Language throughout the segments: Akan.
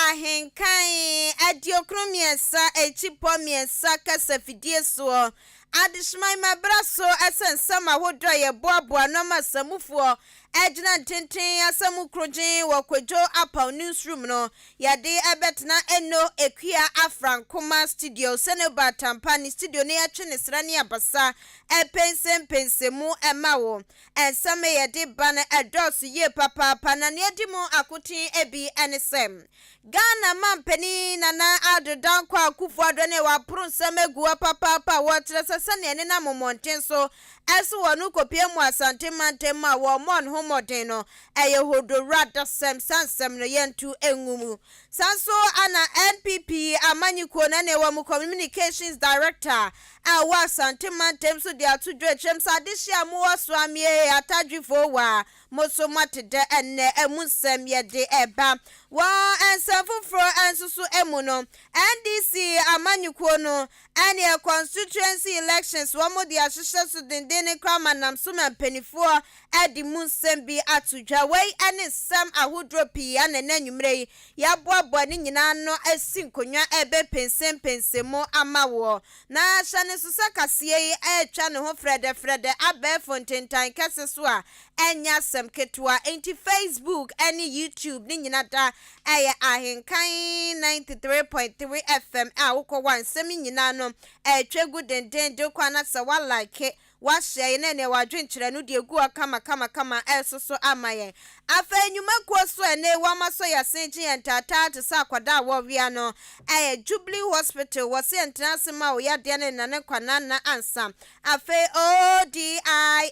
Ahenkan 93 akyipɔ mmiɛnsa kasafidie soɔ. Adehyeman ma ɛbra so sɛ nsɛm ahodoɔ a yɛboaboa ano ama asamufoɔ agyina ntenten asamu korogyen wɔ Kwadwo Apaw Newsroom no, yɛde bɛtena Eno Akua Afrankoma Studio sɛnea Obatampa ne studio no yɛtwe ne sra ne abasa pɛnsɛmpɛnsɛmu ma wo. Nsɛm a yɛde ba no dɔɔso yie papaapa na nea edi mu akoten bi ne sɛ, Ghana manpanin Nana Addo Dankwa Akufo-Addo ne waporo nsɛm agu hɔ papaapa a wɔkyerɛ sɛ sɛnea ɛnenam mmɔnten so so wɔ no kɔpue mu Asante mantam mu a wɔmmɔɔ ne ho mmɔden no, ɛyɛ hodowuradasɛm. Saa nsɛm no yɛnto ngu mu. Saa nso na NPP amanyɔkuo no ne wɔn Communications Director a ɔwɔ Asante mantam nso de ato dwa kyerɛm sɛ adehye a mowɔ Soamie, Atadwefo, Wa, mo nso moate dɛ ɛnnɛ ɛmu nsɛm yɛde reba. Wɔ nsɛm foforɔ nso so mu no, NDC amanyɔkuo no ɛneɛ constituency elections wɔn de ahyehyɛ so dendenne koraa ma nam so ma mpaninfoɔ de mu nsɛm bi ato dwa. Wei ne nsɛm ahodoɔ pii a na ɛnnɛ anwummerɛ yi yɛaboaboa ne nyinaa ano asi nkonnwa rebɛpɛnsɛmpɛnsɛm mu ama woɔ. Na hyɛ no nso sɛ kaseɛ yi retwa ne ho frɛdɛfrɛdɛ abɛɛfo ntentan kɛse so a ɛnyɛ asɛm ketewa. Enti Facebook ne YouTube ne nyina da ɛyɛ Ahenkan 93.3 FM a wokɔ hɔ a nsɛm yi nyinaa no ɛretwa gu dendeenden kɔ anasɛ wa like Woahyɛ yɛn ne w'adwenkyerɛ no de agu hɔ kamakamakama ɛresoso ama yɛn. Afei nnwumakuo so a ɛnnɛ yi wɔasɔ yɛn asen gye yɛn taataa te sɛ akwadaa a wɔrewea no, ɛyɛ Jubilee Hospital, wɔse yɛntena ase mma wo yadeɛ no nnane nkwadaa nna ansa. Afei ODI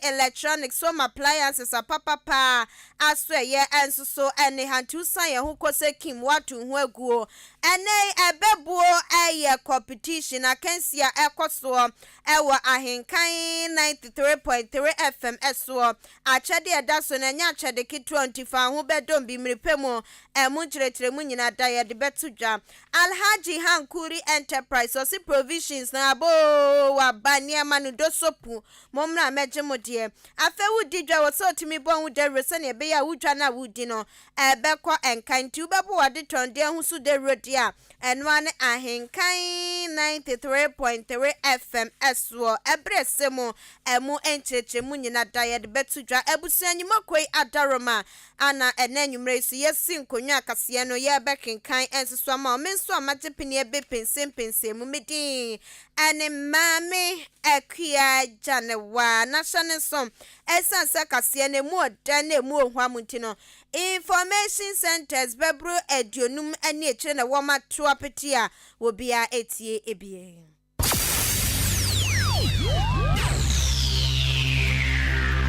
Electronics, home appliances apapapaa aso ɛyɛ nso so ɛne ha nti wosan yɛn ho kɔ sɛ Kim woato wo ho aguo. Ɛnnɛ yi ɛbɛbuo ɛyɛ competition, akansie a ɛkɔ soɔ Ɛwɔ Ahenkan 93.3 FM soɔ. Akyɛdeɛ a ɛda so no, ɛnyɛ akyɛde ketewa nti fa wo ho bɛdɔm bi mmere pɛ mu. Ɛmu nkyerɛkyerɛmu nyinaa da yɛde bɛto dwa. Alhaji Hankuri Enterprise, ɔse provisions no aba oo, waba, nneɛma no dosopu, mommra mmɛgye mo deɛ. Afei wodi dwa, ɛwɔ sɛ wotumi bɔ ho dawuro sɛdeɛ ɛbɛyɛ a wo dwa no a woredi no, ɛbɛkɔ nkan. Nti wobɛbɔ w'adetɔndeɛ ho so dawuro deɛ a, Ɛno ara ne Ahenkan 93.3 FM soɔ. Ɛberɛ sɛ mu, ɛmu nkyerɛkyerɛmu nyina da yɛde bɛto dwa. Abusua nnwumakuo yi adaworoma a na ɛnnɛ anwummerɛ yi so yɛasi nkonnwa akaseɛ no yɛrebɛkenkan nso so ama wo. Me nso a magye peneɛ bɛpensenpensen mu. Me din ne Maame Akua Gyanewaa. Na hyɛ no nso, ɛsiane sɛ kaseɛ no ɛmu ɔdɛ na ɛmu ɔhuam nti no, Information centers bɛboro 50 ne akyire na wɔato apete a obiara tie bi.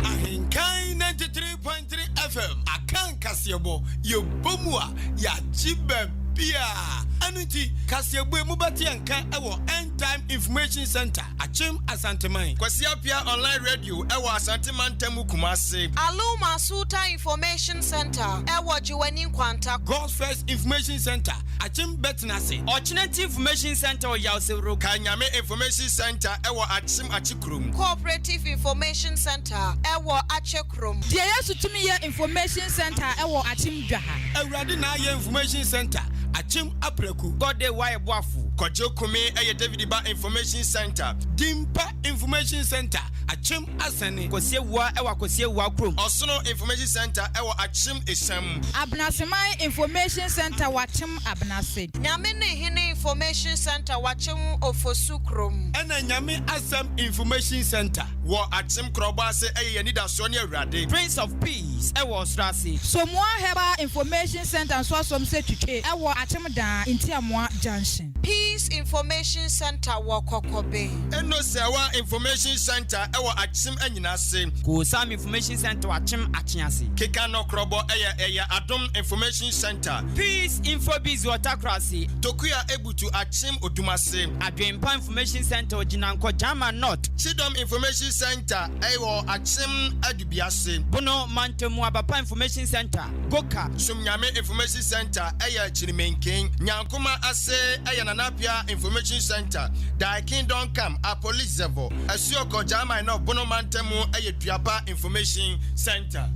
Ahenkan 93.3 FM Akan kaseɛbɔ yɛbɔ mu a yɛagye baabiaa ɛno nti kaseɛbɔ yi mobɛte yɛn nka wɔ End Time Information Center Akyem Asanteman. Kwasi Appiah Online Radio wɔ Asante Mantam mu Kumasi. Aluma Sultan Information Centre wɔ Gyewane Nkwanta. God's First Information Centre, Akyem Bɛtenase. Ɔkyenati Information Centre wɔ Yawsewuro. Kanyame Information Centre wɔ Akyem Akyekurom. Cooperative Information Centre wɔ Akyekurom. Deɛ Yesu Tumi Yɛ Information Centre wɔ Akyem Dwaha. Awurade Na Ayɛ Information Centre, Akyem Apraku. God Day Wayɛ Boafo. Kwadwo Kumi yɛ David Ba Information Centre. Dimpa Information Centre, Akyem Asɛne. Kwasi Awuah wɔ Akwasi Awuah kurom. Ɔsono Information Centre wɔ Akyem Esiam. Abenaseman Information Centre wɔ Akyem Abenase. Nyame ne Hene Information Centre wɔ Akyem Ofosu kurom. Ɛna Nyame Asɛm Information Centre wɔ Akyem Korɔbɔ ase yɛ yɛn anidasoɔ ne Awurade. Prince of Peace wɔ Ɔsoro ase. Somoa Herbal Information Centre nso asɔm sɛ Twitwe wɔ Akyem Daa, Ntiamoa Junction. Peace Information Centre wɔ Kɔkɔbe. Enosewa Information Centre wɔ Akyem Anyinase. Koosam Information Centre wɔ Akyem Akyease. Keka Nɔkorɔbɔ yɛ ɛyɛ Adom Information Centre. Peace Infobiz wɔ Takorase. Tokua Ebutu Akyem Odumase. Adwempa Information Centre wɔ Gyinankɔ, Gyama North. Kyidɔm Information Centre wɔ Akyem Adubiase. Bono Mantamu Abapa Information Centre, Goka. Somnyame Information Centre yɛ Kyirimenken. Nyankoma ase yɛ Nana Appiah Information Centre, Thy Kingdom Come, Apolizevo, Asuokɔ, Gyamai North, Bono Mantamu yɛ Duapa Information Centre.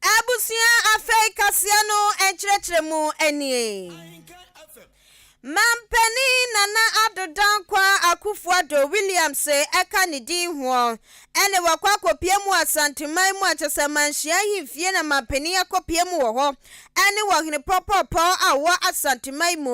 Abusua afei kaseɛ no nkyerɛkyerɛmu nie. Mampanin Nana Addo Dankwa Akuffo Addo Williams ɛka ne din hoɔ ɛne wakɔ akɔpie mu Asanteman mu a kyɛ sɛ Manhyia ahemfie na mampanin akɔpie mu wɔ hɔ ɛne wɔ hene pɔpɔpɔ a wɔ Asanteman mu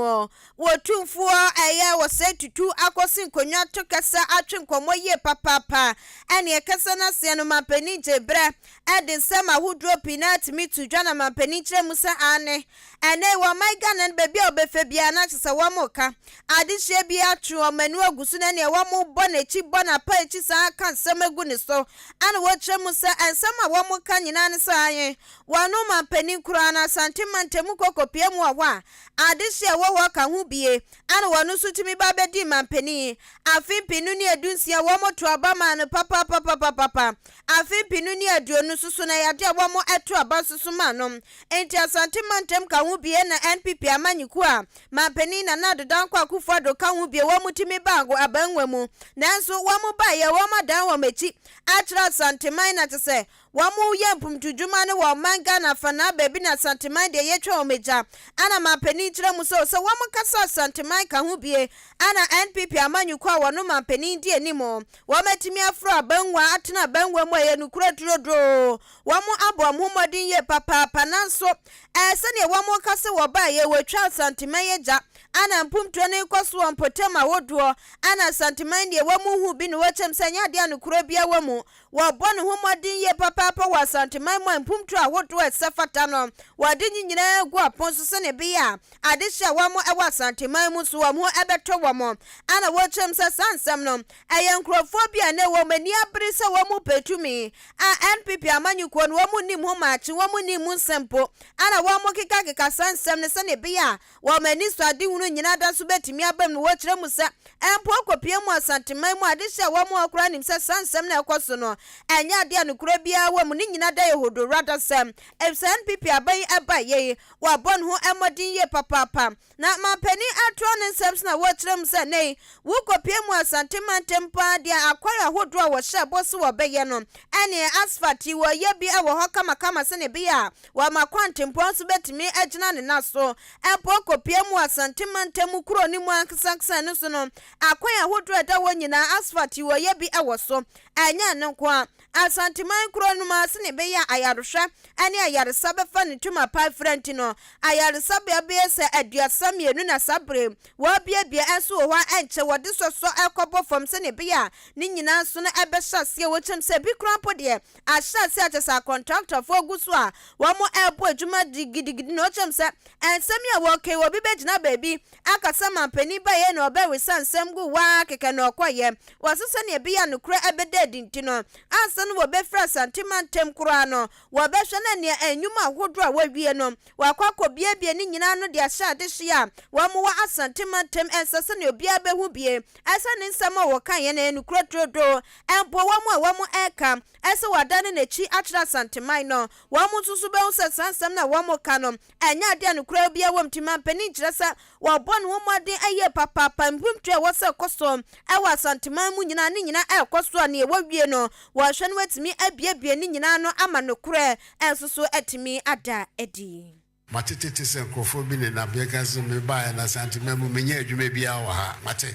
wɔ tumfoɔ ɛyɛ wɔ sɛ tutu akɔsi nkonnwa to kɛsɛ atwe nkɔmmɔ yie papaapa. Ɛne ɛkɛsɛ no aseɛ no, mampanin gye berɛ ɛde nsɛm ahodoɔ pii na atumi to dwa, na mampanin kyerɛ mu sɛ ane ɛnɛ wɔ ɔman Ghana no, baabi a wɔbɛfɛ biara na kyerɛ sɛ wɔn ka adehyeɛ bi atwe wɔn ani agu so na nea wɔn bɔ n'akyi, bɔ n'apa akyi saa, ka nsɛm agu ne so. Ana wɔkyerɛ mu sɛ nsɛm a wɔn ka nyinaa ne sɛ aye wɔn mampanin koraa na Asante mantamu kɔkɔpie mu wɔ hɔ a adehyeɛ wɔ hɔ ka ho bie. Ana wɔn nso tumi ba bɛdi mampanin afe 2016, wɔn to aba maa no papapapapapa. Afe 2020 nso so na yɛade a wɔn ɛto aba nso so maa no. Nti Asante mantam ka ho bie na NPP amanyɔkuo a mampanin Nana Addo Dankwa Akufo Addo ka ho bie wɔn tumi baa abangua mu. Nanso wɔn baeɛ, wɔn adan wɔn akyi akyerɛ Asanteman, na te sɛ wɔn yɛ mpomtudwuma no wɔ ɔman Ghana afanaa baabi na Asanteman deɛ yɛtwa wɔn agya. Ana mampanin kyerɛ mu sɛ wɔn kasa Asanteman ka ho bie ana NPP amanyɔkuo a wɔn mampanin di anim wɔn atumi aforo abangua atena abangua mu a ɛyɛ nukura duroduro. Wɔn abɔ wɔn ho mmɔden yie papaapa, nanso sɛdeɛ wɔn ka sɛ wɔbaeɛ wɔatwa Asanteman agya ana mpomtuo no rekɔ so wɔ mpɔtam ahodoɔ, ana Asanteman deɛ wɔn hu bi na wɔkyɛm sɛ ɛnyɛ adeɛ a nokorɛ biara wɔ mu. Wɔbɔ ne ho mmɔden yie papaapa wɔ Asanteman mu a mpomtuo ahodoɔ a ɛsɛ fata no wɔde ne nyinaa gu apon so sɛdeɛ ɛbɛyɛ a adehye a wɔn wɔ Asanteman mu so wɔn ho ɛbɛtɔ wɔn. Ana wɔkyɛm sɛ saa nsɛm no ɛyɛ nkurɔfoɔ bi a ne wɔn ani abere sɛ wɔn pɛ tumi a NPP amanyɔkuo no wɔn nim ho maakye, wɔn nim mu nsɛm po, ana wɔn kekakeka saa nsɛm no sɛdeɛ ɛbɛyɛ a wɔn ani so adehunu nyinaa da so bɛtumi aba mu. No wɔkyerɛ mu sɛ mpo kɔpie mu Asanteman mu adehye a wɔn akora nim sɛ saa nsɛm no ɛkɔ so no ɛnyɛ adeɛ a nokorɛ biara wɔ mu, ne nyinaa da yɛ hodowura sɛm, efisɛ NPP aban ɛba yei wɔabɔ ne ho mmɔden yie papaapa. Na mampanin atoa ne nsɛm so na wɔkyerɛ mu sɛ nei wokɔpie mu Asante mantam paa deɛ, akwan ahodoɔ a wɔhyɛ bɔ so wɔbɛyɛ no, ɛne asphalt yi wɔyɛ bi wɔ hɔ kamakama sɛne ɛbɛyɛ a wɔma kwantempɔn nso bɛtumi agyina ne na so. Mpo kɔpie mu Asante mantam kuro no mu ankesankesa no so no, akwan ahodoɔ a ɛda hɔ nyinaa asphalt yi wɔyɛ bi wɔ so. Ɛnyɛ no nko a, Asanteman kuro no mu a sɛne ɛbɛyɛ a ayarehwɛ ne ayaresa bɛfa ne ntoma pa afira nti no, ayaresabea bɛyɛ sɛ 32 na saa bere wɔabiabia nso wɔ hɔ a ɛnkyɛ wɔde sɔsɔ ɛkɔbɔ fam sɛne ɛbɛyɛ a ne nyinaa nso no ɛbɛhyɛ aseɛ. Wɔkyɛm sɛ bi koraa mpo deɛ ahyɛ aseɛ akyɛ sɛ akɔntraktafoɔ gu so a wɔn ɛrebɔ adwuma gidigidi. Na wɔkyɛm sɛ nsɛm yi a wɔka yi, obi bɛgyina baabi akasa mampanin baeɛ na ɔbɛwesa nsɛm gu waa kɛkɛ na ɔkɔyɛ wɔso sɛnea ɛbɛyɛ a nokorɛ ɛbɛda adi nti no, ansa no wɔbɛfiri Asante mantam koraa no, wɔbɛhwɛ na nea nnwuma ahodoɔ a wɔawie no wakɔ akɔbiebie ne nyinaa no de ahyɛ adehye a wɔn wɔ Asante mantam ɛnsa sɛnea obiara bɛhu bie ɛsɛ ne nsɛm a wɔka yɛn ɛyɛ nokorɛ turodoo. Mpo wɔn a wɔn ɛka ɛsɛ wɔadane n'akyi akyerɛ Asanteman no, wɔn nso so bɛhu sɛ saa nsɛm no a wɔn ka no ɛnyɛ adeɛ a nokorɛ biara wɔ mu. Nti mampanin kyerɛ sɛ wɔbɔ ne ho mmɔden ayɛ papaapa, mpomtuo a ɛwɔ sɛ ɛkɔ so ɛwɔ Asanteman mu nyinaa ne nyinaa ɛrekɔ so a nea wɔwie no wɔhwɛ no watumi abiebie ne nyinaa no ama nokorɛ ɛnso so atumi ada adi. Matete te sɛ nkurɔfoɔ bi nenam yɛka sɛ mebaeɛ na Asanteman mu menyɛ adwuma biara wɔ ha. Mate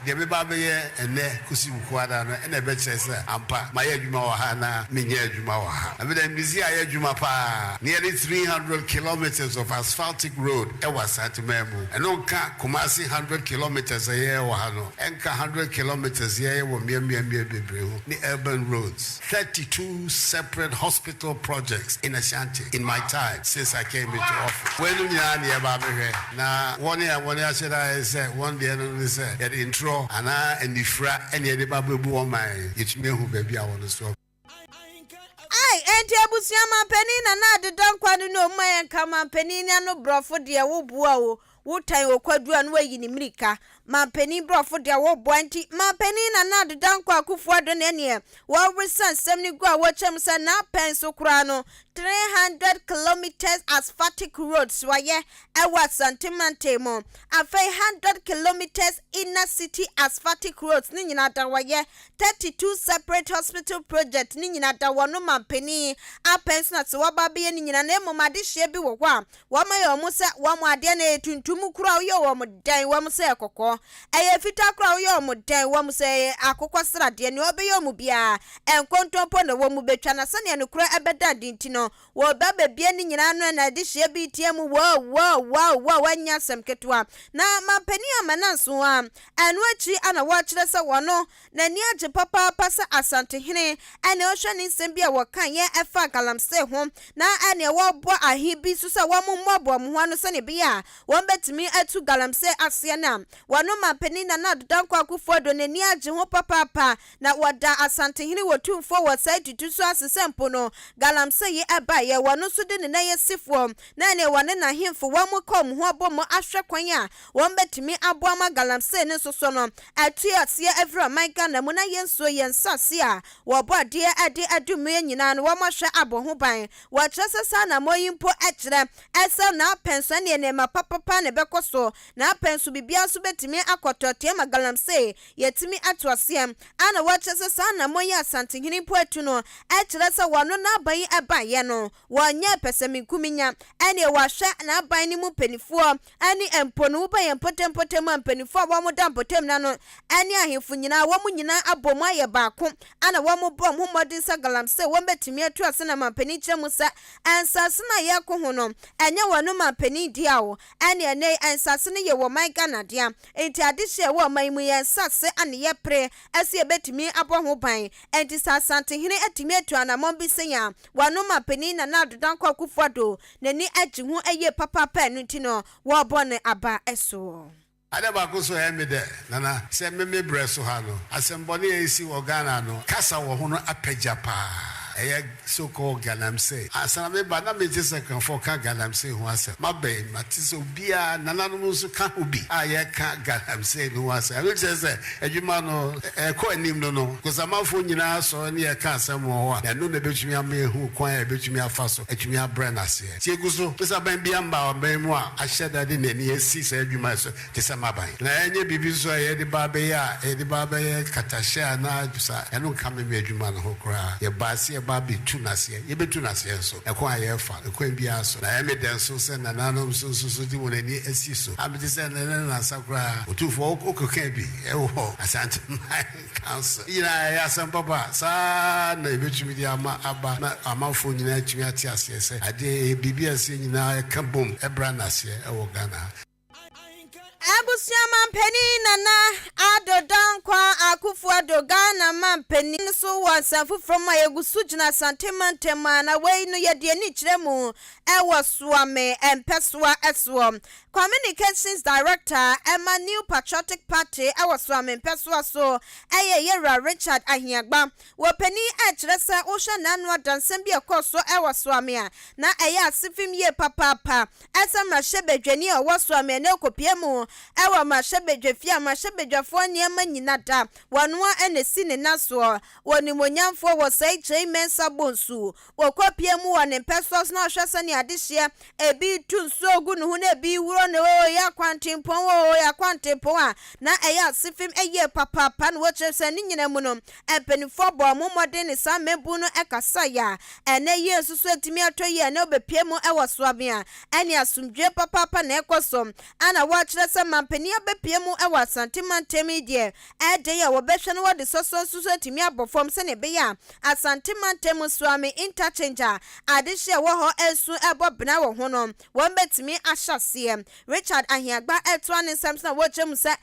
deɛ meba bɛyɛ ɛnnɛ kɔsi Wukuada no ɛna ɛbɛkyerɛ sɛ ampa mayɛ adwuma wɔ ha na menyɛ adwuma wɔ ha. Na meda mbisi ayɛ adwuma paa. Nearly 300 kilometers of asphaltic road ɛwɔ Asanteman mu. Ɛno nka Kumasi 100 kilometers a yɛyɛ wɔ ha no, ɛnka 100 kilometers yɛyɛ wɔ mmeammeammea bebree ho ne urban roads. 32 separate hospital projects in Ashanti in my time since I came into office. Weinom nyinaa ne yɛba abɛhwɛ na wɔn a wɔn ahyɛ da ayɛ sɛ wɔn deɛ no ne sɛ yɛde ntorɔ anaa anifira ɛne yɛde ba bɛbu wɔn man, yɛtumi ahu baabi a wɔn so. Ai, enti abusua, mampanin Nana Addo Dankwa no ne ɔma yɛn ka mampanin ne ano borɔfo deɛ woboa o, wotan okwadu a na wayi ne mmirika. Mampanin borɔfo deɛ woboa. Nti mampanin Nana Addo Dankwa Akufo Addo ne neɛ wɔresa nsɛm no gu a wɔkyɛm sɛ n'apɛn so koraa no 300 kilometers asphaltic roads wayɛ ɛwɔ Asante mantam mu. Afei 100 kilometers inner city asphaltic roads ne nyinaa da wɔyɛ. 32 separate hospital project ne nyinaa da wɔn mampanin. mampanin apɛn so na sɛ wɔba abɛyɛ ne nyinaa, na mmom adehyeɛ bi wɔ hɔ a wɔayɛ wɔn sɛ wɔn adeɛ no ɛyɛ tuntum koraa a, woyɛ wɔn dɛn, wɔn sɛ ɛyɛ kɔkɔɔ, ɛyɛ fitaa koraa a, woyɛ wɔn dɛn, wɔn sɛ ɛyɛ akokɔsradeɛ, nea wɔbɛyɛ wɔn biara, nkontompo na wɔn bɛtwa, na sɛdeɛ nokorɛ ɛbɛda adi nti no, wɔba bɛbie ne nyinaa ano na adehyeɛ bi retea mu, Wow, wow, wow, wow, ɛnyɛ asɛm ketewa. Na mampanin ama no anso a, ɛno akyi na wɔrekyerɛ sɛ wɔno N'ani agye papaapa sɛ Asantehene ne ɔhwɛ ne nsɛm bi a wɔkaeɛ ɛfa galamsey ho na ɛneɛ wɔrebɔ ahe bi nso sɛ wɔn mmoaboa wɔn ho ano sɛdeɛ ɛbɛyɛ a wɔn bɛtumi atu galamsey aseɛ no a wɔno Manpanin Nana Addo Dankwa Akufo Addo n'ani agye ho papaapa na wɔda Asantehene wɔ tumfoɔ wɔ saa tutu so ase sɛ mpo no galamsey yi ɛbaeɛ wɔno nso de ne nan asifoɔ na ɛneɛ wɔne n'ahemfo wɔn ka wɔn ho abɔ mu ahwɛ kwan a wɔbɛtumi aboa ma galamsey no nso so no atu aseɛ afiri ɔman Ghana mu na yɛn nsuo, yɛn nsase a wɔbɔ adeɛ de adum yɛn nyinaa no wɔahwɛ abɔ ho ban. Wɔkyerɛ sɛ saa anammɔn yi mpo kyerɛ sɛ n'apɛn so ɛneɛ nneɛma papapa na ɛbɛkɔ so, n'apɛn so biribiara nso bɛtumi akɔ tɔteɛ ma galamsey yɛatumi ato aseɛ. Ana wɔkyerɛ sɛ saa anammɔn yi a Asantehene mpo atu no kyerɛ sɛ wɔno n'aban yi baeɛ no wɔnyɛɛ pɛsɛmenkominya, ɛneɛ wɔahwɛ n'aban no mu mpaninfoɔ ne mpo no woba yɛn mpɔtam mpɔtam a mpaninfoɔ a wɔn da mpɔtam no ano ne ahemfo nyinaa wɔn nyinaa abɔ mu ayɛ baako ana wɔn bɔ wɔn ho mmɔden sɛ galamsey wɔn bɛtumi atu ase na mampanin kyerɛ mu sɛ nsase no a yɛreko ho no ɛnyɛ wɔn no mampanin dea o, ɛne ɛnɛ yi nsase no yɛ wɔ man Ghana dea nti adehyeɛ ɛwɔ ɔman yi mu yɛn nsase ane yɛpere sɛ yɛbɛtumi abɔ ho ban nti sɛ Asantehene atumi atu anamɔn bi sɛn a wɔn mampanin Nana Addo Dankwa Akufo Addo N'ani gye ho yie papaapa ɛno nti no wɔrebɔ no aba soɔ. Ade baako nso a ɛyɛ me dɛ, Nana, sɛ me me brɛ so ha no, asɛmbɔne a ɛresi wɔ Ghana no, kasa wɔ ho no apagya paa. Ɛyɛ so called galamsey. Ansa na meba, na mente sɛ Nkramofoɔ ka galamsey ho asɛm. Maba yi, mate sɛ obiara, nananom nso ka ho bi a yɛreka galamsey no ho asɛm. Ɛno kyerɛ sɛ Adwuma no, ɛrekɔ anim no no, Kosamanfoɔ nyinaa sɔre ne yɛka asɛm wɔ hɔ a, ɛno na ɛbɛtumi ama yɛahu kwan a yɛbɛtumi afa so atumi abrɛ no aseɛ. Nti ɛgu so sɛ aban biara mmaa ɔman mu a ahyɛ da de n'ani asi saa adwuma yi so te sɛ m'aban. Na ɛnyɛ biribi nso a yɛde ba abɛyɛ a yɛde ba abɛyɛ katahyɛ anaa saa, ɛno nka me me adwuma no ho koraa. Yɛbaa sɛ yɛba abɛtu no aseɛ, yɛbɛtu no aseɛ nso, ɛkwan a yɛrefa no, kwan biara so. Na ɛyɛ me dɛ nso sɛ nananom nso nso so de wɔn ani asi so. A mete sɛ nnɛ ne nnansa koraa, Otumfoɔ, wokɔkaa bi wɔ Asante Man Council. Ne nyinaa ɛyɛ asɛm papa. Saa ara na yɛbɛtumi de ama aba na amanfoɔ nyinaa atumi ate aseɛ sɛ adeɛ ɛyɛ biribi a ɛsɛ yɛn nyinaa ka bom bra no aseɛ wɔ Ghana ha. Abusua Manpanin Nana Addo Dankwa Akuffo Addo Ghana Manpanin nso wɔ nsɛm foforɔ mu a yɛgu so gyina Asante mantam a na wei no yɛde ani kyerɛ mu wɔ Suame mpɛsoa soɔ. Communications Director ma New Patriotic Party wɔ Suame mpɛsoa so yɛ Yɛwura Richard Ahiagba. Wɔ panin rekyerɛ sɛ wohwɛ n'ano adansɛm bi a ɛkɔɔ so wɔ Suame a na ɛyɛ asefem yie papaapa sɛ mmarahyɛbadwani a ɔwɔ Suame a na ɛkɔpue mu wɔ mmarahyɛbadwafie a mmarahyɛbadwafoɔ nneɛma nyina da wɔn a na ɛsi ne nan soɔ wɔ animuonyamfoɔ wɔ Sir Kyei Mensah Bonsu Wɔkɔpue mu wɔ ne mpɛsoa so na ɔhwɛ sɛnea adehyeɛ ebi retu nsuo gu ne ho na ebi reworo ne oo yɛ akwantempɔn oo yɛ akwantempɔn a na ɛyɛ asefem yie papaapa na wɔkyerɛ sɛ ne nyina mu no mpanimfoɔ bɔɔ wɔn mmɔden ne saa mmabun no kasaeɛ a ɛnɛ yie nso so atumi atɔ yie a ɛnɛ wobɛpue mu wɔ Soabea ɛne asomdwoeɛ papaapa na ɛkɔ so a na wɔkyerɛ sɛ mampanin abɛpue mu wɔ Asante mantam yi deɛ Ɛyɛ a wɔbɛhwɛ na wɔde sɔsɔ nso so atumi abɔ fam sɛnea ɛbɛyɛ a Asante mantam Suame Interchange a adehye a ɛwɔ hɔ resu rebɔ bena wɔ ho no, wɔbɛtumi ahyɛ aseɛ. Richard Ahiagbah retoa ne nsɛm so na wɔkyerɛ mu sɛ,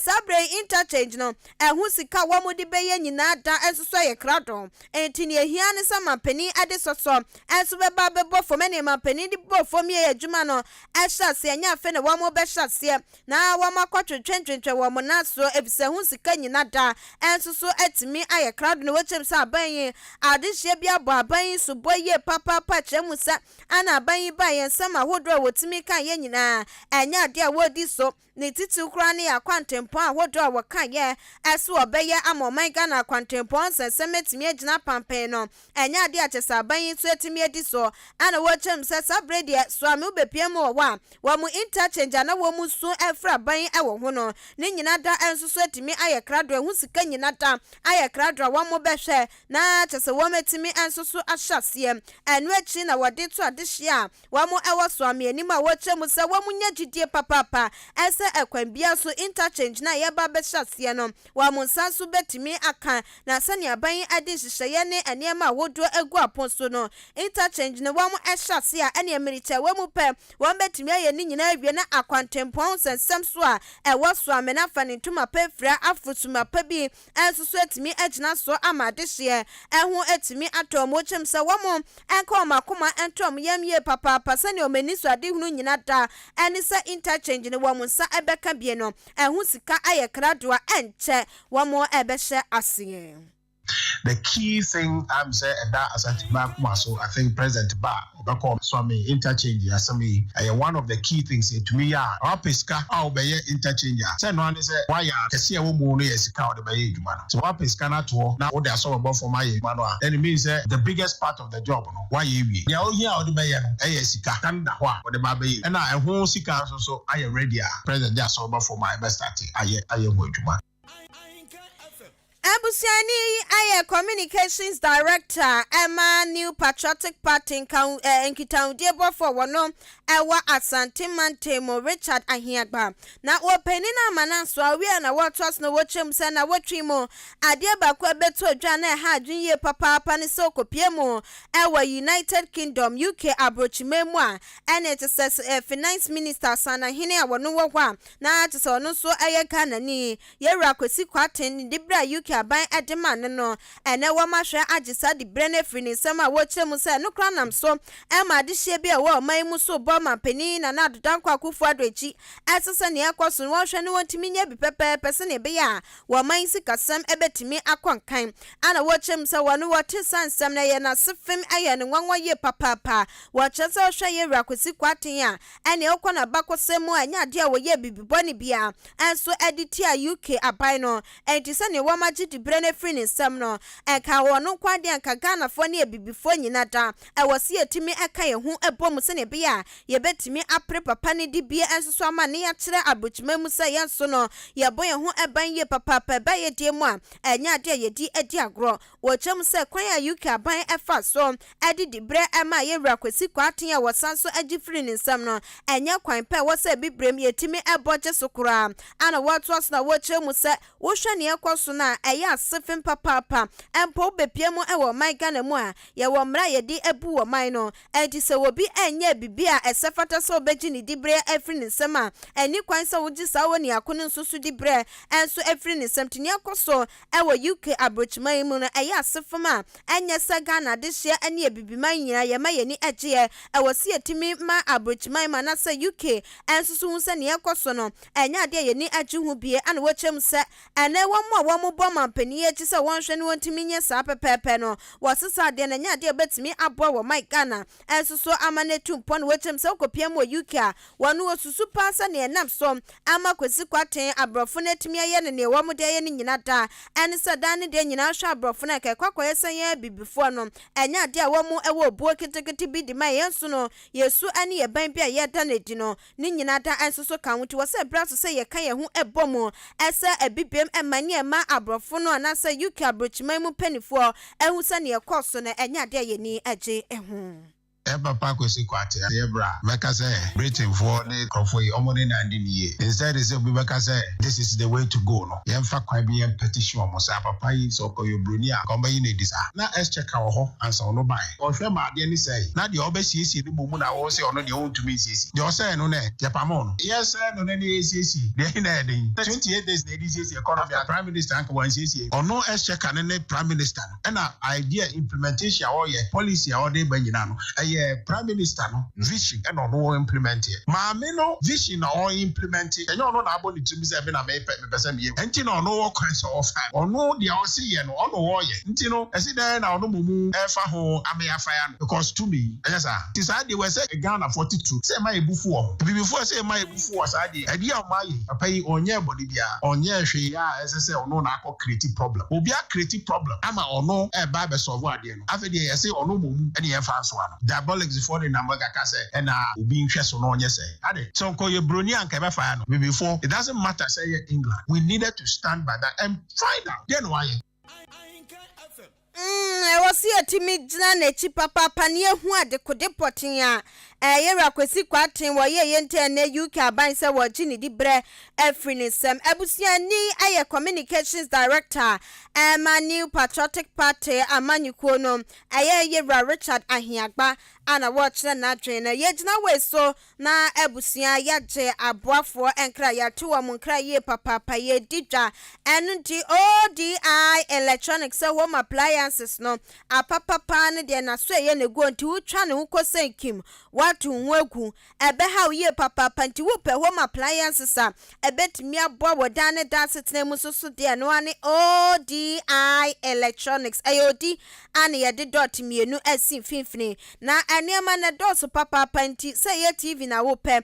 saa berɛ yi interchange no, ɛho sika a wɔde bɛyɛ nyinaa da nso so ayɛ krado. Enti nea ɛhia ne sɛ mampanin de sɔsɔ nso bɛba abɛbɔ fam. Ɛnneɛ mampanin de bɔɔ fam yɛɛ adwuma no hyɛ aseɛ, ɛnyɛ afei na wɔrebɛhyɛ aseɛ. Na wɔakɔtwentwɛntwentwɛn wɔn nan so, efisɛ ho sika nnyina da. Nso so atumi ayɛ krado na wɔakyerɛ mu sɛ aban yi adehyeɛ bi abɔ aban yi sobo yie papaapa kyerɛ mu sɛ ana aban yi baa yɛn nsɛm ahodoɔ a wɔtumi ka yɛ nyinaa ɛnyɛ adeɛ a wɔredi so, ne titiriw koraa ne yɛn akwantempɔn ahodoɔ a wɔka yɛ sɛ wɔbɛyɛ ama ɔman Ghana akwantempɔn nsɛnsɛm atumi agyina apampɛn no. Ɛnyɛ adeɛ a kyɛ sɛ aban yi nso atumi adi so. Ɛna wɔkyerɛ mu sɛ saa berɛ deɛ Suame wobɛpia mu wɔ hɔ a, wɔn interchange a na wɔn su afiri aban wɔ ho no, ne nyina da nso so atumi ayɛ krado, ɛho sika nyina da ayɛ krado a wɔn bɛhwɛ na kyɛ sɛ wɔn atumi nso so ahyɛ aseɛ. Ɛno akyi na wɔde to adehyeɛ a wɔn wɔ Suame anim a wɔkyerɛ mu sɛ wɔn nya gyidie papaapa ɛsɛ ɛkwan bia so interchange na yɛba bɛhyɛ aseɛ no, wɔn nsa nso bɛtumi aka. Na sɛnea aban de nhyehyɛeɛ ne nneɛma ahodoɔ agu apon so no, interchange no wɔn hyɛ ase a, ɛne mmirikya wɔ mu pɛ wɔn bɛtumi ayɛ ne nyinaa awie na akwantempɔn nsɛnsɛm so a ɛwɔ Suame no afa ne ntoma pa afira afosuma pa bi nso so atumi agyina so ama adehyeɛ ɛho atumi atɔ wɔn. Kyɛm sɛ wɔn nka wɔn akoma nto wɔn yam yie papaapa sɛnea wɔn ani so adehunu nyina da ɛne sɛ interchange no wɔn nsa ɛbɛka bie no, ɛho sika ayɛ kradoa, ɛnkyɛ wɔn ɛbɛhyɛ aseɛ. The key thing I'm saying that Asante Bakuma, so I think President Ba ɔbɛkɔ Suame interchange asɛm yi ɛyɛ one of the key things etumi yɛ a wapɛ sika a wobɛyɛ interchange a sɛ no ane sɛ wayɛ a kɛse a ɛwɔ mu no yɛ sika a wɔde bɛyɛ adwuma no. Sɛ wapɛ sika no atoɔ na wode asɔ bɛbɔ fam ayɛ adwuma no a, then it means sɛ the biggest part of the job no wayɛ wie. Deɛ ohia a wɔde bɛyɛ no ɛyɛ sika kan da hɔ a wɔde ba bɛyɛ, ɛna ɛho sika nso so ayɛ ready a President de asɔ bɛbɔ fam a ɛbɛ start ayɛ ho adwuma. Abusuani yi ayɛ communications director ɛma New Patriotic Party nkitahodie bɔfo wɔno ɛwɔ Asante mantam mu, Richard Ahiagba, na wɔpanin no ama no nso awie na wɔtoa so na wɔkyerɛ mu sɛ na wɔtwe mu adeɛ baako a ɛbɛto dwa na ɛha adwene yie papaapa ne sɛ ɔkɔpie mu ɛwɔ United Kingdom, UK aburokyima mu a ɛne te sɛ Finance Minister Sanahene a wɔno wɔ hɔ a na te sɛ ɔno nso ɛyɛ Ghanani, Yɛwura Kwasi Kwarteng, ne diberɛ a UK aban de ma no, ɛnɛ wɔn ahwɛ agye saa diberɛ no afiri ne nsam a wɔkyerɛ mu sɛ no kora nam so ɛma adehyeɛ bi a ɛwɔ ɔman yi mu so bɔ mampanin Nana Addo Dankwa Akufo Addo akyi ɛsɛ sɛ nea ɛkɔ so no wɔhwɛ no wɔntumi nyɛ bi pɛpɛɛpɛ sɛnea ɛbɛyɛ a wɔman sikasɛm ɛbɛtumi akɔ nkan. Ana wɔkyerɛ mu sɛ wɔno wɔte sa nsɛm no ɛyɛ n'ase fam, ɛyɛ ne nwanwa yie papaapa. Wɔkyerɛ sɛ ɔhwɛ Yɛwura Kwasi Kwarteng a, ɛnea ɔkɔ n'abakɔsɛm mu a, ɛnyɛ adeɛ a wɔyɛ bibi bɔne bia ɛnso ɛde tia UK aban no. Ɛnti sɛnea wɔn agye diberɛ no afiri ne nsam no, ɛnka wɔn nko adeɛ, nka Ghanafoɔ ne abibifoɔ nyina da ɛwɔ sɛ yɛtumi ɛka yɛn ho ɛbɔ mu sɛnea ɛbɛyɛ a yɛbɛtumi apere papa no de bie nso so ama ne yɛakyerɛ aburokyima mu sɛ yɛn nso no yɛbɔ yɛn ho ɛban yie papaapa. Ɛbɛyɛ deɛ mu a ɛnyɛ adeɛ a yɛdi adi agorɔ. Wɔkyerɛ mu sɛ kwan a UK aban ɛfa so ɛde diberɛ ɛma Yɛwura Kwasi Kwarteng a wɔsan so agye firi ne nsam no, ɛnyɛ kwan pɛ wɔ sɛ bibirem yɛtumi ɛbɔ gye so koraa. Ana wɔatoa so na wɔkyerɛ mu sɛ wohwɛ nea ɛkɔ so no a, ɛyɛ ase fem papaapa. Mpo wobɛpie mu ɛwɔ ɔman Ghana mu a, yɛwɔ mmara a yɛde abu wɔ man no. Ɛnti sɛ obi ɛnyɛ biribi a ɛsɛ fata sɛ wobɛgye ne diberɛ afiri ne nsam a, ɛni kwan sɛ wogye saa wɔ niako no nso so diberɛ ɛnso afiri ne nsam. Nti nea ɛkɔ so ɛwɔ UK aburokyima yi mu no ɛyɛ ase fam a ɛnyɛ sɛ Ghana adehyeɛ ne abibiman nyinaa yɛma yɛni agyeɛ. Ɛwɔ sɛ yɛtumi ma aburokyiman mu anaasɛ UK ɛnso so hu sɛ nea ɛkɔ so no ɛnyɛ adeɛ a yɛni agye ho bie. Ana wɔkyerɛ mu sɛ ɛnɛ wɔn a wɔn bɔ mampanin akyi sɛ wɔnhwɛ ne wɔntumi nyɛ saa pɛpɛɛpɛ no, wɔsesa adeɛ no, ɛnyɛ adeɛ a wɔbɛtumi aboa wɔ man Ghana ɛnso so ama no atu mpɔn. Wɔkyerɛ mu sɛ wokɔpia mu wɔ UK a, wɔn wɔsusu paa sɛ nea ɛnam so ama Kwasi Kwarteng aborɔfo no atumi ayɛ no nea wɔn de ayɛ no nyina da ɛne sɛ dan no deɛ nyinaa hwɛ aborɔfo no a kɛkɔ akɔyɛ sɛ yɛn abibifoɔ no ɛnyɛ adeɛ a wɔn ɛwɔ obuo ketekete bi de ma yɛn so no, yɛsu ne yɛ ban bi a yɛda no adi no ne nyinaa da nso so ka ho. Nti wɔ sɛ berɛ so sɛ yɛka yɛn ho ɛbɔ mu ɛsɛ abibiem ɛma ne ɛma aborɔfo no anaasɛ UK aburokyiman mu mpanimfoɔ ɛhu sɛ nea ɛkɔɔ so no ɛnyɛ adeɛ a yɛni agye ho. Ɛ papa Kwesi Kwarteng yɛ bra bɛka sɛ Britainfoɔ ne nkurɔfoɔ yi ɔmo ne nan di ne yie, instead sɛ obi bɛka sɛ this is the way to go no, yɛmfa kwan bi yɛn petition ɔmo sɛ papa yi sɛ ɔkɔyɛ oburoni a nka ɔmbɛyi no adi saa. Na Exchequer wɔ hɔ ansa ɔno bae, ɔhwɛ ma adeɛ ne sɛe na deɛ ɔbɛsiesie no mmom na wɔwɔ sɛ ɔno deɛ ɔntumi nsiesie deɛ ɔsɛe no nɛ yɛpamo no, yɛsɛe no ne ne yɛsiesie deɛ na ɛden 28 days na yɛde siesie economy a Prime Minister anka wansiesie. Ɔno Exchequer ne Prime Minister no ɛna idea implementation a ɔyɛ, policy a ɔde ba nyinaa no ɛyɛ Prime Minister no vision ɛna ɔno implement yɛ. Maame no vision na ɔ implement, ɛnyɛ ɔno na abɔ ne tirim sɛ me na mepɛ mepɛ sɛ meyɛ. Ɛnti na ɔno wɔ kwan sɛ ɔfa ɔno deɛ ɔse yɛ no ɔno wɔyɛ. Nti no ɛsi dɛn na ɔno momu ɛfa ho ame afaya no because tumi ɛnyɛ saa. Nti saa deɛ wɔ sɛ Ghanafoɔ titiri sɛ ɛma yɛbu fu wɔ ho, abibifoɔ sɛ ɛma yɛbu fu wɔ saa deɛ ɛdeɛ a ɔmo ayɛ. Papa yi ɔnyɛ bɔne biara, ɔnyɛ hwee a ɛsɛ sɛ ɔno na akɔ create problem. Obi a create problem ama ɔno ɛba abɛ solve adeɛ no, afei deɛ yɛsɛ ɔno momu ɛne yɛmfa nsoa no dabi. Diabolics foɔ de nam kaka sɛ ɛna obi nhwɛ so na ɔnyɛ sɛ ade sɛ nkɔyɛ broni anka ɛbɛfa ya no. Before, it doesn't matter sɛ yɛ England, we needed to stand by that and find out deɛ na wayɛ. Ɛwɔ sɛ yɛtumi gyina n'akyi papaapa ne yɛhu adekode pɔten a ɛyɛ Kwasi Kwarteng wɔyɛ yɛ nti ɛnɛ UK aban sɛ wɔgye ne di berɛ afiri ne nsɛm. Abusuani ɛyɛ communications director ɛma New Patriotic Party amanyɔkuo no, ɛyɛ yɛwura Richard Ahiagba ana wɔrekyerɛ n'adwene no. Yɛgyina wei so na abusua yɛagye aboafoɔ nkra, yɛato wɔn nkra yie papaapa. Yɛdi dwa ɛno nti ODI Electronics sɛ home appliances no apapapa no deɛ naso ɛyɛ ne guo nti wotwa ne ho kɔ sɛ nkim woato ho agu, ɛbɛha wo yie papaapa. Nti wopɛ home appliances a ɛbɛtumi aboa wɔ dan ne dan asetena mu nso so deɛ no ane ODI Electronics. Ɛyɛ odi ana yɛde dot mmienu asi mfimfini na nneɛma no dɔɔso papaapa. Nti sɛ ɛyɛ TV na wopɛ,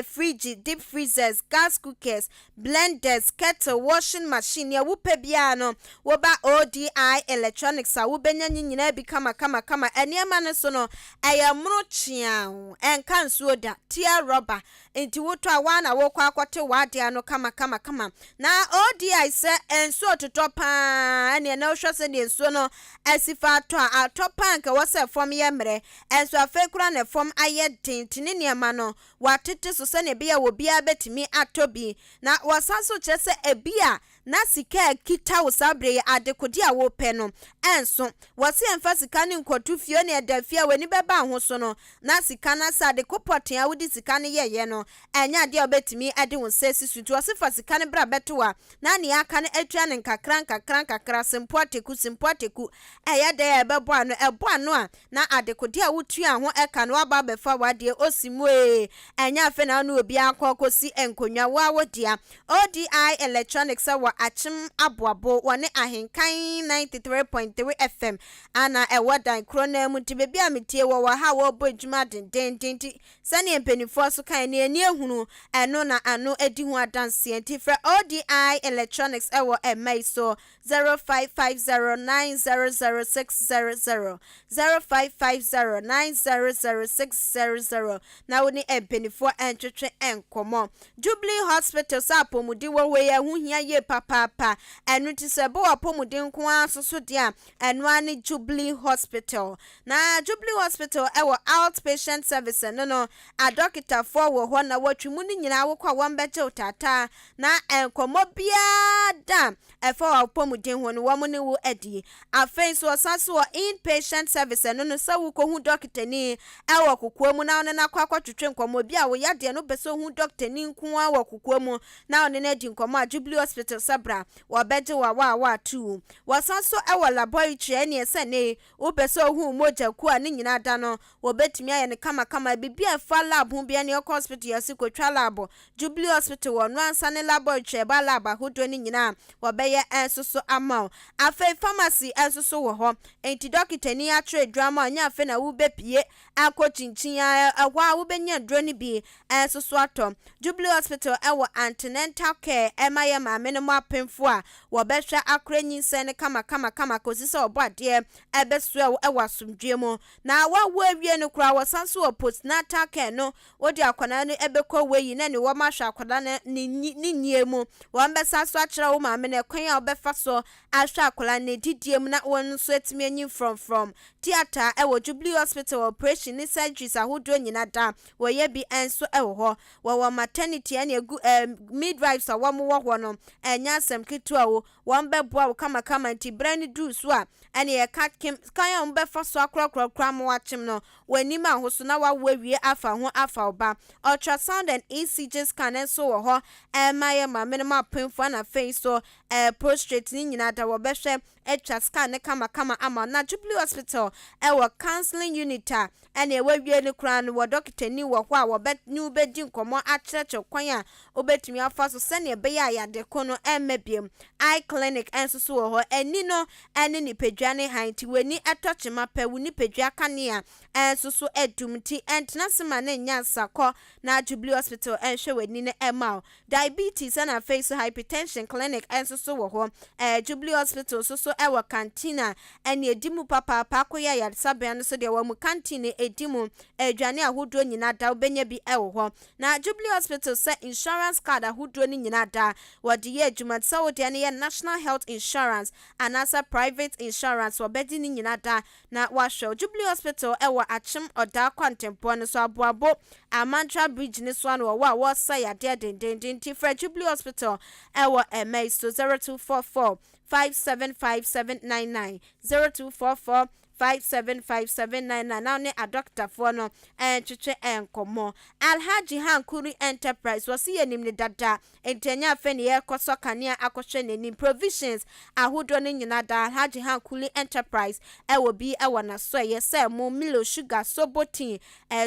fridge, deep freezers, gas cookers, blenders, kettle, washing machine, nea wopɛ biara no, woba ODI Electronics a wobɛnya ne nyinaa bi kamakamakama. Nneɛma no so no ɛyɛ mmoro kyeaw, ɛnka nsuo da tia rɔba, nti wotɔ a waa na wokɔ akɔte w'adeɛ ano kamakamakama. Na ODI sɛ nsuo totɔ paa, ɛneɛ na wohwɛ sɛ deɛ nsuo no asi fa atɔ a, atɔ paa nka wɔ sɛ fam yɛ mmerɛ, ɛnso afei koraa na fam ayɛ den. Nti ne nneɛma no watete so sɛnea ɛbɛyɛ wɔ biara bɛtumi atɔ bi. Na wɔsan so kyerɛ sɛ ebi a na sika a kita wo saa bere yi, adekode a wopɛ no ɛnso wɔsi ɛmfa sika no nkɔto fie ne ɛda fie a w'ani bɛba ho so no na sika no asa. Adeko pɔten a wode sika no yɛyɛ no ɛnyɛ adeɛ a wobɛtumi de wo nsa asi so, nti wɔsi fa sika no bra bɛto a na nea aka no atua no nkakra nkakra nkakra, simpo ateku simpo ateku. Ɛyɛ dɛ a ɛbɛbɔ ano, ɛbɔ ano a na adekode a wotua ho ɛka no waba abɛfa w'adeɛ osi mu ee. Ɛnyɛ afei na ɔne obi akɔ kɔsi nkonnwa wo a wodea. ODI Electronics wɔ Akyem Aboabo, wɔne Ahenkan 93.3 FM ana ɛwɔ dan koro no mu. Nti beebi a metie wɔ ha a wɔrebɔ adwuma dendenden, nti sɛnea mpanimfoɔ so kan ne ani ehunu ɛno na ano edi ho adanseɛ. Nti frɛ ODI Electronics ɛwɔ ɛmɛ yi so: 0550900600, 0550900600, na wo ne mpanimfoɔ ɛntwetwe nkɔmɔ. Jubilee Hospital sɛ apɔmuden wɔ hɔ yi ɛho hia yie papaapa. Ɛno nti sɛ ɛbɛ wɔ apɔmuden nko ara soso deɛ a, ɛno ara ne Jubilee Hospital. Na Jubilee Hospital ɛwɔ outpatient service no adɔkitafoɔ wɔ hɔ na wɔtwi mu no nyinaa wokɔ a wɔn bɛgye wo taataa na nkɔmɔ biara da ɛfa wɔ apɔmuden ho no wɔn ne wo adi. Afei nso ɔsan so wɔ inpatient service no sɛ wokɔhu dɔkitani ɛwɔ kokoa mu na ɔne no akɔ akɔtwetwe nkɔmɔ bi a wɔyɛ adeɛ no bɛ sɛ ohu dɔkitani nko ara wɔ kokoa mu na ɔne no adi nkɔmɔ a, Jubilee Hospital sɛ bra, wɔbɛgye wɔ awa a wɔato. Wɔsan so ɛwɔ laboratory, ɛneɛ sɛ ne wopɛ sɛ ohu mogya ku a ne nyinaa da no wɔbɛtumi ayɛ no kamakama. Biribi a ɛfa lab ho bia ne ɔkɔ hospital yɛsi kotwa lab, Jubilee Hospital wɔ no ansa ne laboratory ɛba lab ahodoɔ no nyinaa wɔbɛyɛ ɛnso so ama wo. Afei pharmacy ɛnso so wɔ hɔ, nti dɔkitani atwerɛ aduro ama ɔnyɛ afei na wobɛpie akɔ kyinkyin a ɛhɔ a wobɛnya aduro no bi ɛnso so atɔ. Jubilee Hospital ɛwɔ antenatal care ɛma yɛ maame no mu apemfo a wɔbɛhwɛ akora nyinsɛn no kamakamakama kɔsi sɛ ɔbɔ adeɛ ɛbɛsoɛ ɛwɔ asomdwe mu. Na wawo awie no koraa, wɔsan so wɔ postnatal care no, wode akwadaa no ɛbɛkɔ wei na ne wɔn ahwɛ akwadaa no ne nyie mu. Wɔn bɛsa so akyerɛ wo maame no ɛkwan a wɔbɛfa so ahwɛ akwadaa no didie mu na wɔn nso atumi anyi frɔmfrɔm. Theatre ɛwɔ Jubilee Hospital, operation ne surgeries ahodoɔ nyinaa da wɔyɛ bi nso ɛwɔ hɔ. Wɔwɔ maternity ɛne egu midwives a wɔn wɔ hɔ no ɛnyɛ asɛm ketewa o, wɔn bɛboa wo kamakama. Nti brɛ no duru so a, ɛne yɛka kim kan a wɔn bɛfa so akorɔkorɔkorɔ ama wakyem no wɔn anim ahoso na wawo awie afa ho afa ɔba. Ultrasound and ECG scan nso wɔ hɔ ɛma yɛ maame no mu apemfo, ɛna afei so prostate ne nyinaa da wɔbɛhwɛ atwa scan ne kamakama ama. Na Jubilee Hospital ɛwɔ counseling unit a ɛna ɛwɔ wie no koraa no wɔ dɔkitani wɔ hɔ a wɔbɛ ne wobɛdi nkɔmmɔ akyerɛkyerɛ kwan a wobɛtumi afa so sɛnea ɛbɛyɛ a yɛade ko no ɛmma biem. Eye clinic nso so wɔ hɔ. Ani no ɛne nipadua ne han, nti w'ani ɛtɔ kyema pɛ, wo nipadua kanea ɛnso so adum. nti ɛntena ase ma ne nyɛ ansa kɔ na Jubilee Hospital ɛnhwɛ w'ani no ɛma wo. Diabetes ɛna afei so hypertension clinic ɛnso so wɔ hɔ. Jubilee Hospital nso so ɛwɔ canteen a ɛne edi mu papaapa. Akɔyɛ ayaresabea no so deɛ, wɔn mu canteen edi mu, aduane ahodoɔ nyinaa da wobɛnya bi ɛwɔ hɔ. Na Jubilee Hospital sɛ insurance card ahodoɔ no nyinaa da wɔde yɛ adwuma, sɛ wodeɛ no yɛ National Health Insurance anaasɛ private insurance, wɔbɛgye ne nyinaa da na wahwɛ. Jubilee Hospital ɛwɔ Akyem Ɔdaa kwantempɔn no so, Aboabo Amantra Bridge ne so ano wɔwɔ a wɔresa yadeɛ dendenden. Nti frɛ Jubilee Hospital ɛwɔ ɛmɛ so 0244 575799, 0244 575799, na ne adɔktafoɔ no ɛntwetwe nkɔmmɔ. Alhaji Hankuri Enterprise, wɔsi yɛ nim ne dada, nti ɛnyɛ afɛ ne yɛrekɔ sɔ kanea akɔhwɛ n'anim. Provisions ahodoɔ no nyinaa da Alhaji Hankuri Enterprise ɛwɔ bi ɛwɔ n'aso. Ɛyɛ sɛ mo Milo, sugar, sobo tin,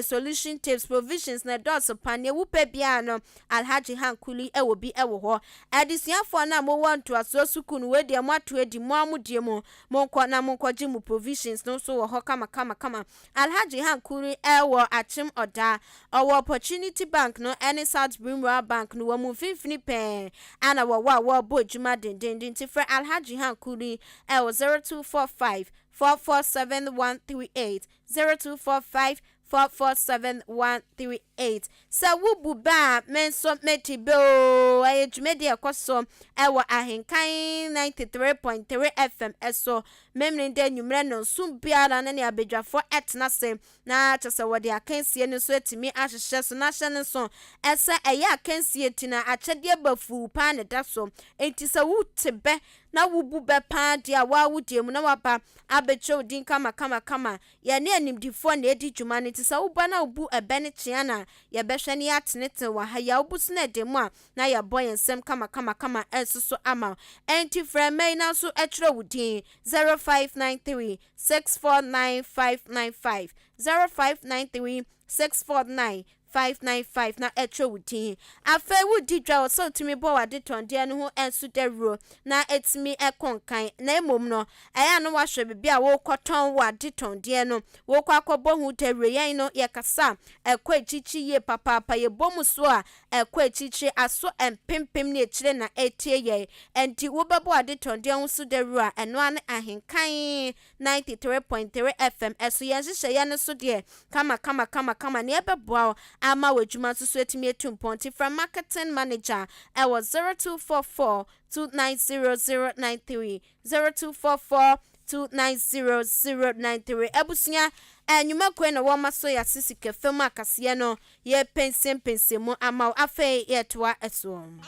solution tapes, provisions na ɛdɔɔso pa. Nea wopɛ biara no, Alhaji Hankuri ɛwɔ bi ɛwɔ hɔ. Adesuafoɔ no a mowɔ ntoasoɔ sukuu no, wei deɛ mo ato adi mo amodie mu, monkɔ na monkɔgye mo provisions no nso wɔ hɔ kamakamakama. Alhaji Hankuri ɛwɔ Akyem Ɔdaa, ɔwɔ Opportunity Bank no ɛne South Brimwell Bank no wɔ mu mfimfini pɛɛ ana wɔwɔ a wɔrebɔ adwuma dendenden. Nti frɛ Alhaji Hankuri ɛwɔ 0245 447138, 0245 447138. Sɛ wobu ba a, me nso mete boo. Ɛyɛ dwumadi ɛkɔ so ɛwɔ Ahenkan 93.3 FM ɛso mmemmene dɛ nnwummerɛ no nso biara ne ne abadwafoɔ ɛtena ase na kyerɛ sɛ wɔde akansie no nso atumi ahyehyɛ so. Na ahyɛ no nso ɛsɛ ɛyɛ akansie ti na akyɛdeɛ bafuu paa ne da so. Enti sɛ wote bɛ na wobu bɛ paa deɛ a, waa deɛ mu na waba abɛkyerɛ wo din kamakamakama. Yɛne animdifoɔ na ɛdi dwuma no, nti sɛ woba na wobu ɛbɛ no kyea na yɛbɛhwɛ ne yɛatenetene wɔ ha yi a wobu so no ɛde mu a, na yɛbɔ yɛn nsɛm kamakamakama ɛnso so ama wo. Ɛnti frɛ mma yi na nso ɛtwerɛ wo din 0593 649595, 0593 649 595, na ɛtwerɛ wo din. Afei wodi dwa wɔ sɛ wotumi bɔ w'ade tɔndeɛ no ho nso dawuro na ɛtumi ɛkɔ nkan. Na mmom no, ɛyɛ a no wahwɛ biribi a wokɔtɔn wɔ ade tɔndeɛ no, wokɔ akɔbɔ ho dawuro. Yɛn no yɛkasa ɛkɔ akyikyi yie papaapa. Yɛbɔ mu so a ɛkɔ akyikyi aso mpempem ne akyire na ɛtie yɛn. Ɛnti wobɛbɔ ade tɔndeɛ ho so dawuro a, ɛno ano Ahenkan 93.3 FM ɛso yɛn nhyehyɛeɛ no so deɛ kama kama kama kama nea ɛbɛboa wo ama w'adwuma nso so atumi atu mpɔn. Nti frɛ marketing manager ɛwɔ 0244 290093, 0244 290093. Abusua, ɛnwuma na wɔma so yɛase sika fam akaseɛ no yɛpɛnsɛmpɛnsɛ mu ama wo. Afei yɛtoa ɛsoɔ.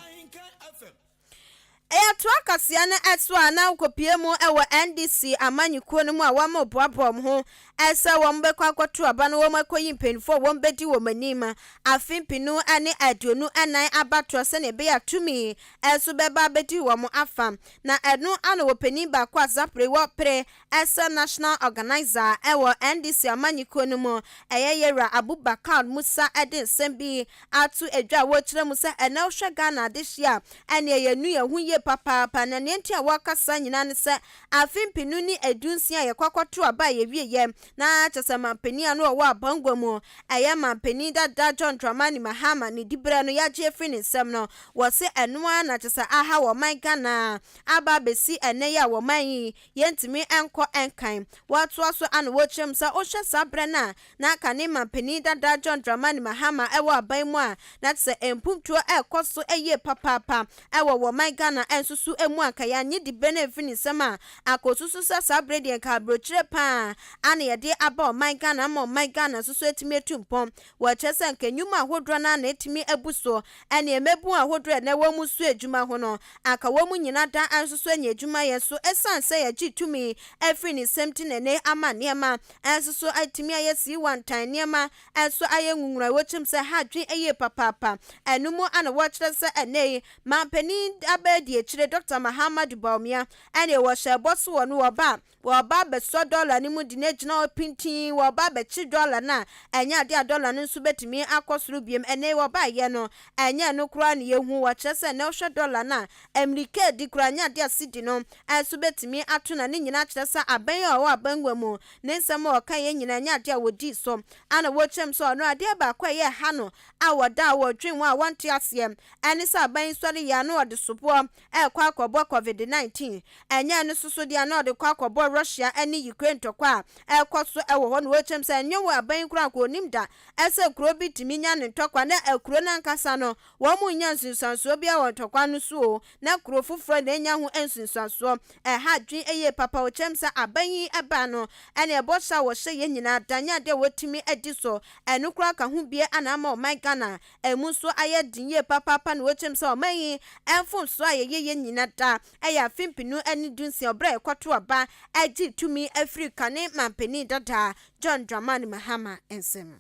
Ɛyɛtoa kaseɛ no ɛso a, na nkɔpie mu ɛwɔ NDC amanyɔkuo no mu a wɔn boaboa wɔn ho ɛsɛ wɔn bɛkɔ akɔto aba no, wɔn akɔyi mpanyinfoɔ a wɔn bɛdi wɔn anim afe 2024 abatoɔ, sɛnea ɛbɛyɛ atumi ɛnso bɛba abɛdi wɔn afa. Na ɛno ano wɔ panin baako a zapre wɔpere ɛsɛ national organizer ɛwɔ NDC amanyɔkuo no mu, ɛyɛ Yɛwura Abubakar Musa, ɛde nsɛm bi ato edwa a wɔrekyerɛ mu sɛ ɛnɛ wohwɛ Ghana adehyia a, ɛne yɛnu yɛn ho yie papaapa. Na nea nti a wɔrekasa nyinaa ne sɛ afe 2016 a yɛkɔ akɔto aba a yɛwie yɛ na kyɛ sɛ mampanin a no ɔwɔ abangua mu, ɛyɛ mampanin dada John Dramani Mahama, ne diberɛ no yɛagye afiri ne nsam no, wɔse ɛno ara na kyɛ sɛ aha wɔ ɔman Ghana aba abɛsi ɛnɛ yi a wɔman yi yɛntumi nkɔ nkan. Wɔatoa so ano wɔkyerɛ mu sɛ wohwɛ saa berɛ no a na aka ne mampanin dada John Dramani Mahama ɛwɔ aban mu a, na kyerɛ sɛ mpuntuo ɛrekɔ so yie papaapa ɛwɔ wɔman Ghana nso so mu a, nka yɛanye diberɛ no amfiri ne nsam a, akɔsusu sɛ saa berɛ deɛ nka aburokyire paa ana yɛde aba ɔman Ghana ama ɔman Ghana nso so atumi atu mpɔn. Wɔkyerɛ sɛ nka nnwuma ahodoɔ no na ɛtumi abu so, ɛne mmabun ahodoɔ ɛnɛ wɔn mu so adwuma ho no, anka wɔn mu nyinaa da nso so anya adwuma yɛ so. Ɛsiane sɛ yɛgye tumi afiri ne nsam ti na ɛnɛ ama nneɛma nso so atumi ayɛ sii wantan, nneɛma nso ayɛ nwunwura. Wɔkyerɛm sɛ ha adwen yie papaapa. Ɛno mu ana wɔkyerɛ sɛ ɛnɛ yi mampanin abɛɛ deɛ. abadiakyire Dr. Mahamudu Bawumia ɛne wɔhyɛ bɔ so wɔ no wɔba a wɔba abɛsɔ dɔla no mu de no agyina hɔ pintinn, wɔba abɛkye dɔla no a ɛnyɛ adeɛ a dɔla no nso bɛtumi akɔ soro biem. Ɛnɛ wɔbaayɛ no, ɛnyɛ no koraa ne yɛhu. Wɔkyerɛ sɛ ɛnɛ wohwɛ dɔla no a mmirika adi koraa, nyɛ adeɛ a sidi no ɛnso bɛtumi ato, na ne nyinaa kyerɛ sɛ abɛn a ɔwɔ abangua mu ne nsɛm a ɔka yɛn nyinaa nyɛ adeɛ a wɔdii so. Ana wɔkyerɛm sɛ ɔno adeɛ baako a ɛyɛ ha no a wɔda a wɔdwen ho a wɔnte aseɛ ɛne sɛ aban sɔre yɛ ano ɔde soboɔ ɛrekɔ akɔbɔ COVID-19, ɛnyɛ no soso deɛ na ɔde kɔ akɔbɔ Russia ne Ukraine ntɔkwa a ɛrekɔ so ɛwɔ hɔ no. Wɔkyerɛm sɛ ɛnyɛ wɔ aban koraa kɔ onim da ɛsɛ kuro bi tumi nya ne ntɔkwa na akuro no ankasa no wɔn mu nya nsunsuansoɔ bi wɔ ntɔkwa no so o, na kuro foforɔ na enya ho nsunsuansoɔ. Ɛha adwene ɛyɛ papa. Wɔkyerɛm sɛ aban yi ɛba no ɛne ɛbɔ hyɛ a wɔhyɛ yɛn nyinaa danya adeɛ wɔtumi adi so. Ɛno koraa ka ho bie ana ama ɔman Ghana ɛmu nso ayɛ den yie papaapa. Na wɔkyerɛm sɛ ɔman yi ɛmfomsoɔ a yɛyɛ yɛn nyinaa da ɛyɛ afe 2016 ɔbrɛ a ɛkɔto aba ɛgye tumi afiri kane mampanin dada John Dramani Mahama nsɛm.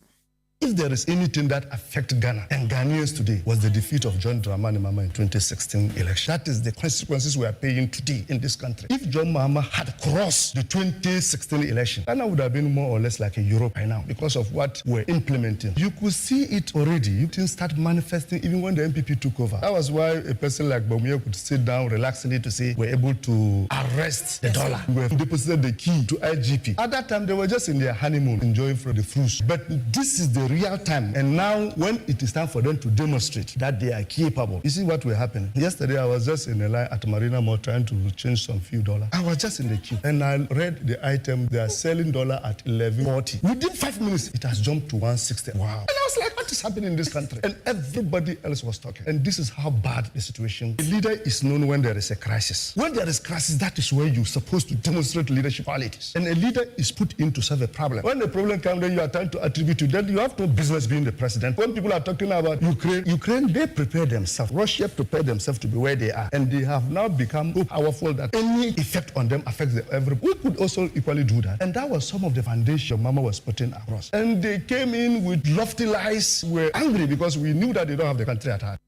If there is anything that affects Ghana and Ghanaians today, was the defeat of John Dramani Mahama in 2016 election. That is the consequences we are paying today in this country. If John Mahama had crossed the 2016 election, Ghana would have been more or less like a Europe by now because of what we're implementing. You could see it already. You can start manifesting even when the NPP took over. That was why a person like Bawumia could sit down relaxingly to say we're able to arrest the dollar. We have deposited the key to IGP. At that time, they were just in their honeymoon, enjoying from the fruits. But this is the real time. And now, when it is time for them to demonstrate that they are capable, you see what will happen. Yesterday, I was just in a line at Marina Mall trying to change some few dollars. I was just in the queue and I read the item. They are selling dollar at 11.40. Within 5 minutes, it has jumped to 160. Wow. And I was like, "What is happening in this country?" And everybody else was talking. And this is how bad the situation. A leader is known when there is a crisis. When there is crisis, that is where you're supposed to demonstrate leadership qualities. And a leader is put in to solve a problem. When the problem comes, then you are trying to attribute to then you have no business being the president. When people are talking about Ukraine, Ukraine, they prepare themselves. Russia prepared themselves to be where they are. And they have now become so powerful that any effect on them affects the every. We could also equally do that. And that was some of the foundation Mahama was putting across. And they came in with lofty lies. We're angry because we knew that they don't have the country at heart.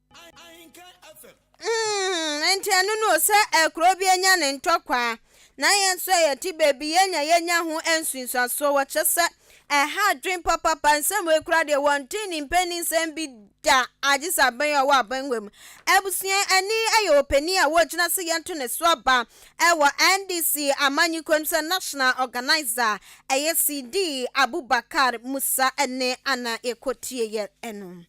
Nti ɛno no sɛ ɛkuro bi anya ne ntɔkwa na yɛn nso yɛte baabi yɛnya ho nsunsuansoɔ. Wɔkyerɛ sɛ ɛha adwen papapa. Nsɛm wɔ ekura deɛ wɔnte ne mpanin nsɛm bi da agye sɛ aban a ɔwɔ aban wɔ mu. Abusua ani yɛ ɔpanin a wɔgyina sɛ yɛnto ne so aba ɛwɔ NDC amanyɔkuo sɛ national organizer, ɛyɛ CD Abubakar Musa ɛne ana ɛkɔtie yɛ ɛno.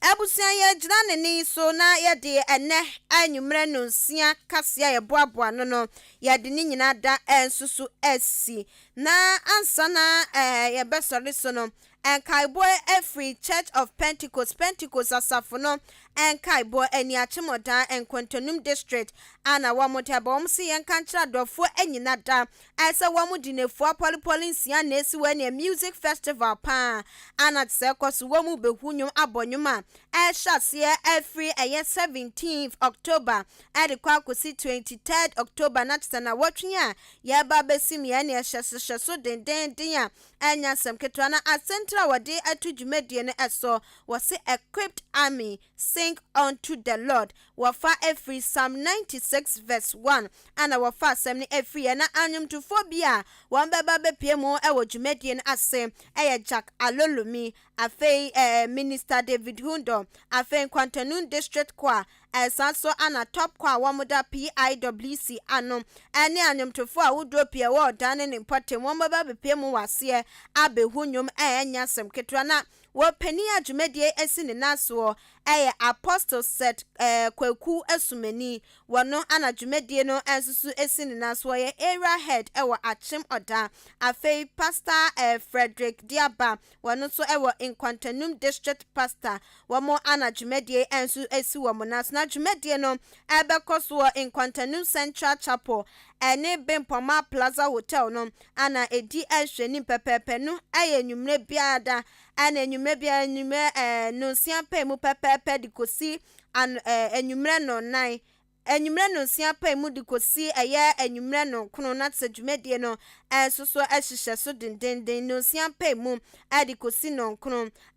Abusua, yɛgyina ne ne so na yɛde ɛnɛ anwummerɛ no nsia kaseɛ a yɛboaboa no yɛde ne nyinaa da ɛnso so asi. Na ansa na yɛbɛsɔre so no, nkaebɔ afiri Church of Pentecost, Pentecost asafo no nkaebɔ ani Akyemɔdan Nkwantanum District ana wɔn te aba. Wɔn si yɛn ka nkyerɛ adɔfoɔ anyina da ɛsɛ wɔn di n'efua pɔlipɔli nsia na esi wɔ ne music festival paa ana te sɛ ɛkɔ so. Wɔn mu behu nnwom abɔ nnwom a ɛhyɛ aseɛ afiri ɛyɛ 17 October ɛde kɔ akɔsi 23 October, na kyerɛ na wɔtwe a yɛreba abɛsi mu yɛn ne ɛhyɛ hyehyɛ so dendenden a ɛnya asɛm ketewa. Na asɛntire a wɔde ato dwumadie no ɛso, wɔsi "Equipped Army Sing Unto the Lord". Wɔfa afiri Psalm 96 verse 1 ana wɔfa asɛm no afiri yɛ. Na anwomtofoɔ bi a wɔn bɛba bɛpie mu ɛwɔ dwumadie no ase ɛyɛ Jack Alolomi, afei Minister David Hundo, afei Nkwantanum District Choir, ɛsan so ana Top Choir a wɔn da PIWC ano, ɛne anwomtofoɔ a ahodoɔ pii ɛwɔ ɔdan ne ne mpɔtam. Wɔn bɛba bɛpie mu wɔ aseɛ abɛhu nnwom a ɛnyɛ asɛm ketewa. Na wɔpanin a dwumadie asi ne nan soɔ ɛyɛ Apostle Set Kwaku Asumani. Wɔno ana dwumadie no nso so asi ne nan soɔ, yɛ area head ɛwɔ Akyem Ɔda. Afei Pastor Frederick Diaba, wɔno nso ɛwɔ Nkwantanum District pastor. Wɔn ana dwumadie nso asi wɔn nan so. Na dwumadie no ɛbɛkɔ so wɔ Nkwantanum Central Chapel ɛne Bempɔma Plaza Hotel no ana edi ɛhwɛ pɛpɛɛpɛ no. Ɛyɛ enyimire biara da ɛna enyimire biara enyimire 7:30 pɛɛ mu pɛpɛɛpɛ de kɔsi ano enyimire 9. Anwummerɛ 6 pae mu de kɔsi ɛyɛ anwummerɛ 9 na sɛ dwumadie no nso so hyehyɛ so dendenden 6 pae mu de kɔsi 9.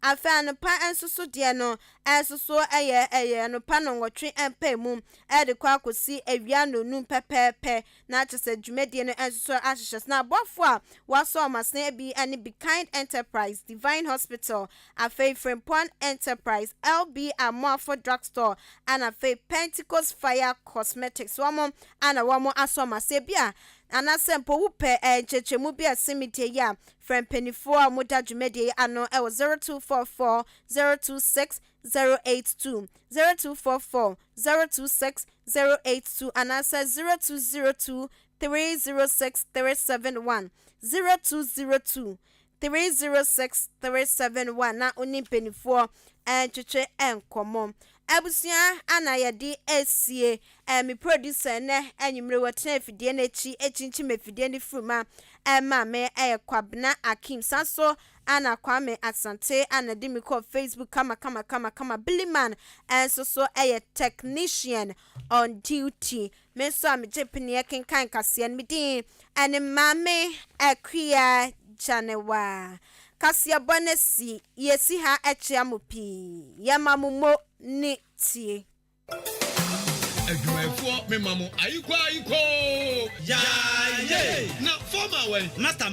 Afei anɔpa nso so deɛ no nso so ɛyɛ anɔpa 8 mpae mu de kɔ akɔsi awia 5 pɛpɛɛpɛ na kyerɛ sɛ dwumadie no nso so ahyehyɛ so. Na aboafoɔ a wɔasɔ wɔn asene bi ne Be Kind Enterprise, Divine Hospital, afei Frimpong Enterprise, LB Amoafo Drugstore, ana afei Pentecost Fire Cosmetics. Wɔn ana wɔn asɔ wɔn asene bi a anaasɛ mpo wopɛ nkyerɛkyerɛmu bi a ɛsɛ yi a, frɛ mpanimfoɔ a wɔda dwumadie yi ano ɛwɔ 0244 026 082, 0244 026 082 anaasɛ 0202 306 371, 0202 306 371 na oni mpanimfoɔ ɛntwetwe nkɔmmɔ. Abusua, ana yɛde esie me producer nɛ anwummere wɔtena afidie n'akyi ekyinkyim afidie no firi ɛma me ɛyɛ Kwabena Akim. San so ana Kwame Asante ana de mi kɔ Facebook kama kama kama kama. Billyman ɛnso so ɛyɛ technician on duty. Me nso a megye pineɛ kenkan kaseɛ no, me din ɛne Maame Akua Gyanewa. Kaseɛbɔ no si yɛsi ha. Ɛkyea mo pii, yɛma mo mo ne tie. Adwumayɛfoɔ, mema mo ayikɔ ayikɔ. Yaaye. Na fɔma wɛn? Master.